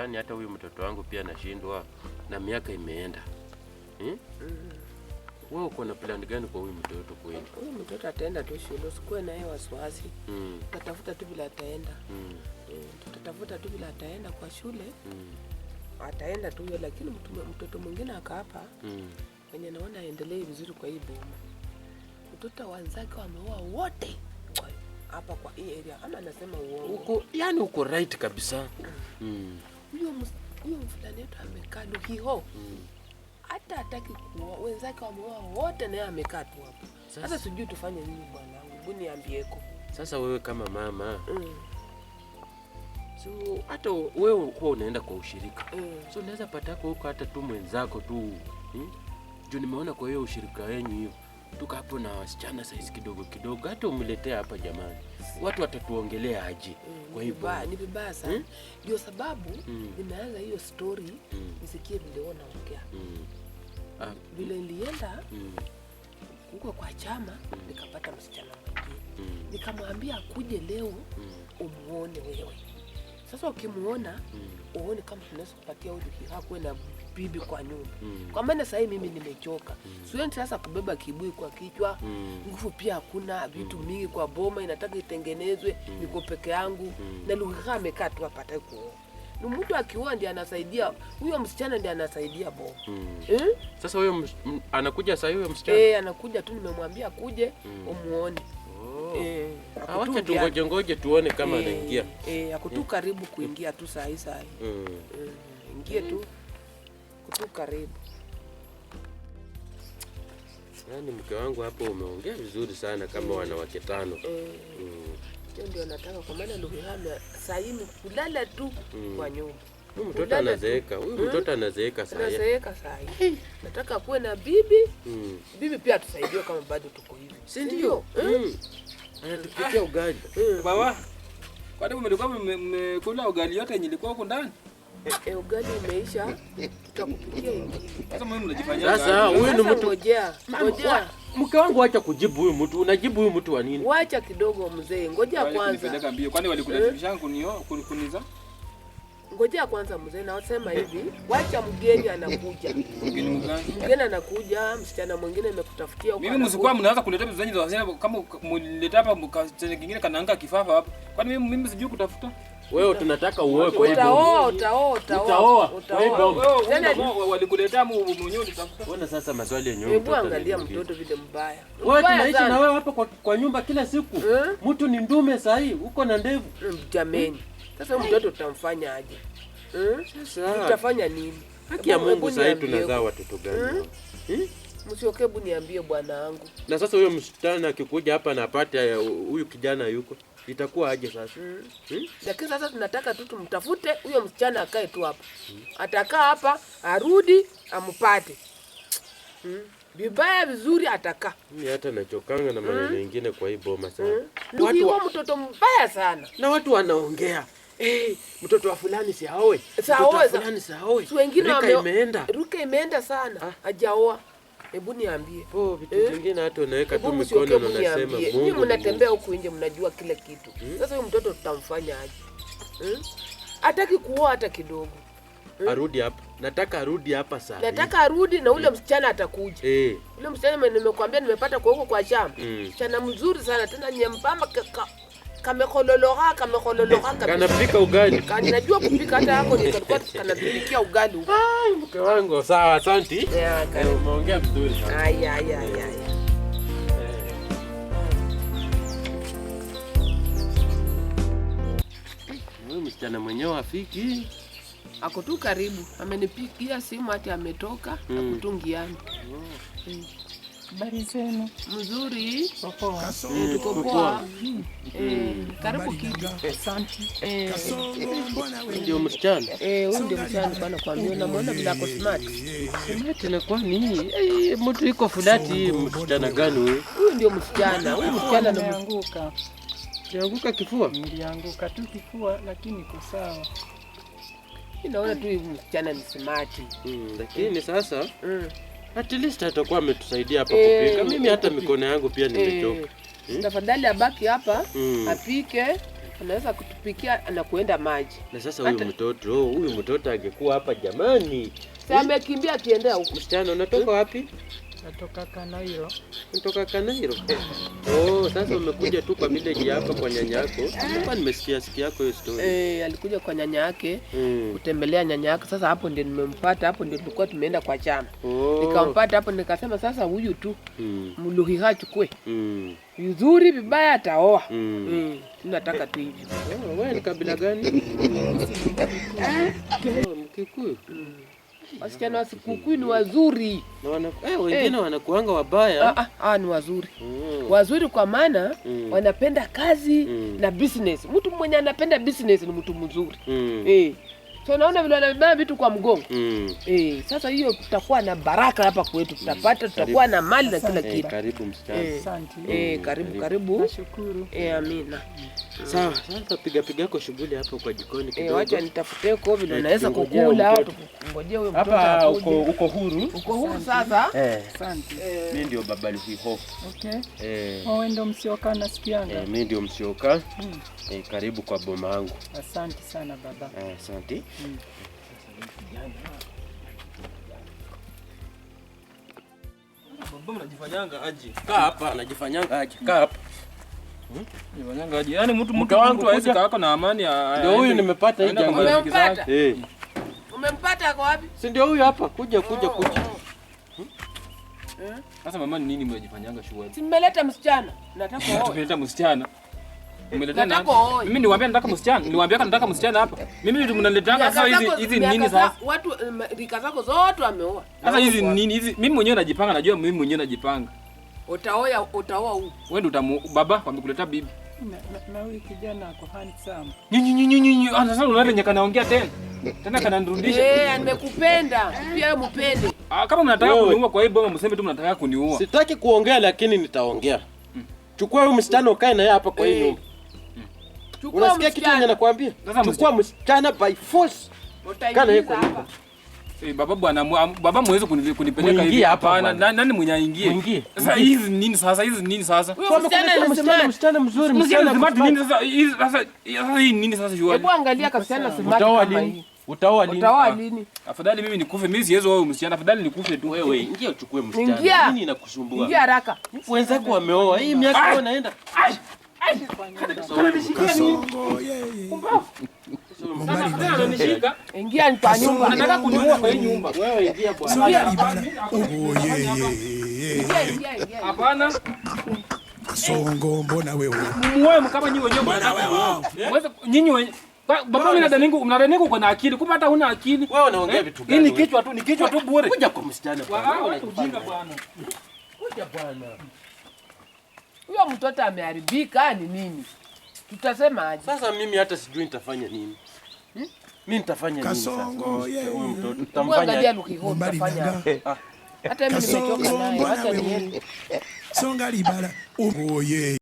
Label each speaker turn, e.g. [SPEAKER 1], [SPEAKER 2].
[SPEAKER 1] Yaani hata huyu mtoto wangu pia anashindwa na miaka imeenda. Hmm? Wewe uko na plan gani kwa huyu mtoto kweli?
[SPEAKER 2] Huyu mtoto ataenda tu shule, usikuwe naye wasiwasi. Tutatafuta tu vile ataenda. Tutatafuta tu vile ataenda kwa shule. Ataenda tu huyo, lakini mtoto mwingine akaapa mwenye naona aendelee vizuri kwa hii boma. Mtoto wenzake wameoa wote hapa kwa hii area, ama anasema uongo?
[SPEAKER 1] Uko yani uko right kabisa.
[SPEAKER 2] Huyo mfulani wetu amekaa Luhiho. Hata hataki kuoa, wenzake wameoa wote naye amekaa tu hapo. Sasa sijui tufanye nini bwanangu, hebu niambieko.
[SPEAKER 1] Sasa wewe kama mama, so hata wewe uko unaenda kwa ushirika. So unaweza pata huko hata tu mwenzako tu. Juu nimeona kwa hiyo ushirika wenu hiyo. Tuka hapo na wasichana size kidogo kidogo, hata umletea hapa jamani. Watu watatuongelea aje? Kwa hivyo
[SPEAKER 2] Ni vibaya sana. Ndio sababu nimeanza hiyo story nisikie vile wewe unaongea. Vile nilienda huko kwa chama nikapata msichana mwingine. Nikamwambia akuje leo umuone wewe. Sasa ukimuona uone kama tunaweza kupatia huyu hakuwe na bibi kwa nyumba. Kwa maana sasa mimi nimechoka. Siwezi sasa kubeba kibuyu kwa kichwa. Nguvu pia hakuna, vitu mingi kwa boma inataka itengenezwe, niko peke yangu. Na Luhiha amekaa tu hapa hataki kuoa. Ni mtu akioa ndiye anasaidia, huyo msichana ndiye anasaidia boma.
[SPEAKER 1] Sasa huyo anakuja sasa huyo msichana?
[SPEAKER 2] Anakuja tu, nimemwambia akuje umuone.
[SPEAKER 1] Wacha tungoje ngoje tuone kama anaingia.
[SPEAKER 2] Ako tu karibu kuingia tu saa hii saa hii. Ingie tu. Kutu karibu.
[SPEAKER 1] Yaani mke wangu hapo umeongea vizuri sana kama wanawake 5.
[SPEAKER 2] Hiyo ndio nataka kwa maana Luhiha saa hii ni kulala tu kwa nyumba.
[SPEAKER 1] Huyu mtoto
[SPEAKER 2] Kulala tu.
[SPEAKER 1] anazeeka. Huyu mtoto anazeeka saa hii.
[SPEAKER 2] Anazeeka saa hii. Nataka kuwe na bibi. Bibi pia atusaidie kama bado tuko hivi.
[SPEAKER 1] Si ndio?
[SPEAKER 2] Ndio.
[SPEAKER 1] Anatupikia ugali.
[SPEAKER 3] Baba, kwani mlikuwa mmekula ugali yote yenye ilikuwa huko ndani?
[SPEAKER 2] Ugali imeisha, tutakupikia ingine.
[SPEAKER 3] Sasa mimi mnajifanyia
[SPEAKER 1] Sasa,
[SPEAKER 3] gani?
[SPEAKER 1] huyu ni
[SPEAKER 2] Sasa
[SPEAKER 1] mtu.
[SPEAKER 2] Ngojea,
[SPEAKER 1] Mama,
[SPEAKER 2] ngojea.
[SPEAKER 1] mke wangu acha kujibu huyu mtu. Unajibu huyu mtu wa nini?
[SPEAKER 2] Wacha kidogo mzee, ngojea
[SPEAKER 3] Wale
[SPEAKER 2] kwanza.
[SPEAKER 3] kunipeleka mbio. Kwani walikulazimisha kuniza?
[SPEAKER 2] Ngojea kwanza mzee, nasema hivi, wacha mgeni anakuja.
[SPEAKER 3] Mgeni mgani?
[SPEAKER 2] Mgeni anakuja, msichana mwingine nimekutafutia huko.
[SPEAKER 3] Mimi msikuwa mnaanza kuleta vitu zenyu za wasichana kama mlileta hapa mkachana kingine kanaanka kifafa hapa. Kwani mimi sijui kutafuta?
[SPEAKER 1] Wewe tunataka uoe kwa hivyo.
[SPEAKER 2] Utaoa, utaoa, utaoa.
[SPEAKER 1] Utaoa, kwa
[SPEAKER 2] Utaoa.
[SPEAKER 1] hivyo.
[SPEAKER 3] Wewe,
[SPEAKER 2] Tena
[SPEAKER 3] walikuletea mwenyewe ulitafuta.
[SPEAKER 1] Ona sasa maswali yenyewe
[SPEAKER 2] Hebu
[SPEAKER 1] mtoto
[SPEAKER 2] angalia
[SPEAKER 1] ananiuliza.
[SPEAKER 2] mtoto vile mbaya.
[SPEAKER 1] Wewe
[SPEAKER 2] Mbaya
[SPEAKER 1] tunaishi
[SPEAKER 2] sana.
[SPEAKER 1] na wewe hapa kwa nyumba kila siku. Mtu ni ndume saa hii, uko na ndevu.
[SPEAKER 2] Jameni. Sasa huyu mtoto tutamfanya aje?
[SPEAKER 1] Sasa.
[SPEAKER 2] Tutafanya nini?
[SPEAKER 1] Haki ya
[SPEAKER 2] Hebu
[SPEAKER 1] Mungu saa hii
[SPEAKER 2] niambie.
[SPEAKER 1] tunazaa watoto gani?
[SPEAKER 2] Msioke, hebu niambie bwana wangu.
[SPEAKER 1] Na sasa huyo msichana akikuja hapa na apate huyu kijana yuko, itakuwa aje sasa?
[SPEAKER 2] Lakini sasa tunataka tu tumtafute huyo msichana akae tu hapa. Atakaa hapa, arudi, ampate. Vibaya vizuri atakaa.
[SPEAKER 1] Mimi hata nachokanga na maneno mengine kwa hii boma sana.
[SPEAKER 2] Ndugu, huyo mtoto mbaya sana.
[SPEAKER 1] Na watu wanaongea. Mtoto wa fulani si aoe.
[SPEAKER 2] Si
[SPEAKER 1] Mtoto wa
[SPEAKER 2] aoe,
[SPEAKER 1] fulani si aoe.
[SPEAKER 2] Si wengine
[SPEAKER 1] Rika imeenda.
[SPEAKER 2] Rika imeenda sana. Hajaoa. Hebu niambie.
[SPEAKER 1] Po, vitu vingine hata unaweka
[SPEAKER 2] Hebu
[SPEAKER 1] tu
[SPEAKER 2] msioke,
[SPEAKER 1] mikono na
[SPEAKER 2] hebu
[SPEAKER 1] unasema
[SPEAKER 2] niambie.
[SPEAKER 1] Mungu
[SPEAKER 2] Nyinyi
[SPEAKER 1] ni
[SPEAKER 2] mnatembea
[SPEAKER 1] Mungu.
[SPEAKER 2] huku nje mnajua kila kitu. Sasa huyu mtoto tutamfanya aje? Hataki kuoa hata kidogo.
[SPEAKER 1] Arudi hapa. Nataka arudi hapa saa hii.
[SPEAKER 2] Nataka arudi na ule msichana atakuja. Ule msichana nimekuambia nimepata kwa huko kwa shamba. Msichana mzuri sana tena nyembamba kamekololoka, kamekololoka kabisa.
[SPEAKER 1] Kanapika ugali.
[SPEAKER 2] Kanajua kupika hata hapo nilikuwa kanatupikia ugali huko.
[SPEAKER 1] Ai, mke wangu sawa, asante.
[SPEAKER 2] Yeah, karibu.
[SPEAKER 1] Umeongea vizuri sana.
[SPEAKER 2] Ai, ai, ai, ai.
[SPEAKER 1] Huyu msichana mwenyewe afiki.
[SPEAKER 2] Ako tu karibu, amenipigia simu ati ametoka, ako tu njiani.
[SPEAKER 4] Habari zenu?
[SPEAKER 2] Mzuri.
[SPEAKER 4] Poa.
[SPEAKER 2] Tuko poa. Karibu kitu.
[SPEAKER 4] Asante.
[SPEAKER 1] Ndio msichana.
[SPEAKER 2] Huyu ndio msichana nilikuwa nakwambia, unamwona vile ako smart.
[SPEAKER 1] Smart na kwa nini? Mtu iko fulati, msichana gani huyu?
[SPEAKER 2] Huyu ndio msichana. Huyu msichana ni
[SPEAKER 4] Nimeanguka.
[SPEAKER 1] Nilianguka kifua?
[SPEAKER 4] Nilianguka tu kifua lakini niko sawa.
[SPEAKER 2] Mimi naona tu huyu msichana ni smart.
[SPEAKER 1] Lakini sasa at least atakuwa ametusaidia hapa kupika. Mimi hata mikono yangu pia nimechoka.
[SPEAKER 2] Tafadhali abaki hapa, apike. Anaweza kutupikia na kuenda maji.
[SPEAKER 1] Na sasa huyu mtoto, huyu mtoto angekuwa hapa jamani.
[SPEAKER 2] Sasa amekimbia akiendea huko.
[SPEAKER 1] Msichana unatoka wapi?
[SPEAKER 4] Natoka Kanairo.
[SPEAKER 1] Unatoka Kanairo. Oh, sasa umekuja tu kwa village hapa kwa nyanya yako. Nilikuwa nimesikia sikia yako hiyo story.
[SPEAKER 2] Alikuja kwa nyanya yake kutembelea nyanya yake. Sasa hapo ndio nimempata, hapo ndio tulikuwa tumeenda kwa chama. Nikampata hapo nikasema sasa huyu tu mluhiha achukue. Vizuri vibaya ataoa. Tunataka tu hivyo.
[SPEAKER 1] Oh, wewe ni kabila gani? Oh, Mkikuyu.
[SPEAKER 2] Wasichana wa Kikuyu ni wazuri.
[SPEAKER 1] Na wengine wanakuanga wabaya.
[SPEAKER 2] Ni wazuri. Wazuri kwa maana wanapenda kazi na business. Mtu mwenye anapenda business ni mtu mzuri. So naona vile wanabeba vitu kwa mgongo. Sasa hiyo tutakuwa na baraka hapa kwetu. Tutapata, tutakuwa na mali na kila kitu.
[SPEAKER 1] Karibu msichana.
[SPEAKER 4] Asante.
[SPEAKER 2] Karibu, karibu.
[SPEAKER 4] Nashukuru.
[SPEAKER 2] Amina.
[SPEAKER 1] Sawa, sasa piga piga kwa shughuli hapo kwa jikoni kidogo.
[SPEAKER 2] Wacha nitafute kwa vile unaweza kukula au tukungojee huyo mtoto
[SPEAKER 1] hapa. Uko huru.
[SPEAKER 2] Uko huru sasa?
[SPEAKER 4] Asante.
[SPEAKER 1] Mimi ndio baba Luhiho.
[SPEAKER 4] Okay. Wewe ndio Msioka nasikianga.
[SPEAKER 1] Mimi ndio Msioka. Karibu kwa boma yangu.
[SPEAKER 4] Asante sana baba.
[SPEAKER 1] Asante.
[SPEAKER 3] Baba mnajifanyanga aje?
[SPEAKER 1] Kaa hapa, anajifanyanga aje? Kaa hapa.
[SPEAKER 3] Mnajifanyanga aje? Yaani mtu wangu hawezi kaa na amani.
[SPEAKER 1] Ndio huyu nimepata hii jambo.
[SPEAKER 2] Umempata? Umempata kwa wapi?
[SPEAKER 1] Si ndio huyu hapa. Kuja kuja kuja.
[SPEAKER 3] Sasa mama ni nini mnajifanyanga shughuli?
[SPEAKER 2] Si mmeleta msichana. Nataka oe.
[SPEAKER 3] Tumeleta msichana. Mmeleta nani? Mimi niwaambia nataka msichana. Niwaambia nataka msichana hapa. Mimi ndio mnaletanga sasa hizi nini sasa?
[SPEAKER 2] Watu rika zako zote wameoa.
[SPEAKER 3] Sasa hizi nini hizi? Mimi mwenyewe najipanga, najua mimi mwenyewe najipanga.
[SPEAKER 2] Utaoa, utaoa huyu.
[SPEAKER 3] Wewe ndio baba wamekuletea bibi.
[SPEAKER 4] Na huyu kijana ako handsome.
[SPEAKER 3] Nyinyi sasa unaona nyaka naongea tena. Tena kananirudisha.
[SPEAKER 2] Nimekupenda. Pia wewe mpende.
[SPEAKER 3] Kama mnataka kuniua kwa hii boma mseme tu mnataka kuniua.
[SPEAKER 1] Sitaki kuongea lakini nitaongea. Chukua huyu msichana ukae naye hapa kwa hii nyumba. Unasikia kitu yenye nakwambia? Chukua msichana by force. Kana yeye hapa.
[SPEAKER 3] Baba bwana, baba muweze kunipeleka hivi hapa. Nani mwenye aingie? Sasa hizi nini sasa? Hizi nini sasa?
[SPEAKER 2] Msichana
[SPEAKER 1] msichana mzuri,
[SPEAKER 3] msichana smart nini sasa? Hizi sasa hii nini sasa shughuli?
[SPEAKER 2] Hebu angalia kasichana smart kama hii.
[SPEAKER 1] Utaoa lini?
[SPEAKER 2] Utaoa lini?
[SPEAKER 3] Afadhali mimi nikufe, mimi siwezi oa msichana, afadhali nikufe tu.
[SPEAKER 1] Wewe ingia uchukue msichana. Nini inakusumbua?
[SPEAKER 2] Ingia haraka.
[SPEAKER 1] Wenzako wameoa. Hii miaka unaenda.
[SPEAKER 2] Ingia kwa nyumba.
[SPEAKER 3] Unataka kuniua kwa hii nyumba.
[SPEAKER 1] Wewe ingia bwana.
[SPEAKER 3] Hapana.
[SPEAKER 5] Kasongo mbona wewe?
[SPEAKER 3] Muoe kama nyinyi wenyewe mbona wewe? Nyinyi wenyewe. Baba mimi nadhani uko na akili. Kumbe hata huna akili.
[SPEAKER 1] Wewe unaongea vitu gani?
[SPEAKER 3] Hii ni kichwa tu, ni kichwa tu bure.
[SPEAKER 1] Kuja kwa msichana bwana.
[SPEAKER 3] Wewe ujinga bwana.
[SPEAKER 1] Kuja bwana.
[SPEAKER 2] Huyo mtoto ameharibika ni nini? Tutasema aje?
[SPEAKER 1] Sasa mimi hata sijui nitafanya nini. Mimi nitafanya nini sasa?
[SPEAKER 5] Kasongo yeye.
[SPEAKER 1] Huyu mtoto tutamfanya.
[SPEAKER 2] Hata mimi nimechoka naye. Acha niende.
[SPEAKER 5] Songa libala. Oye.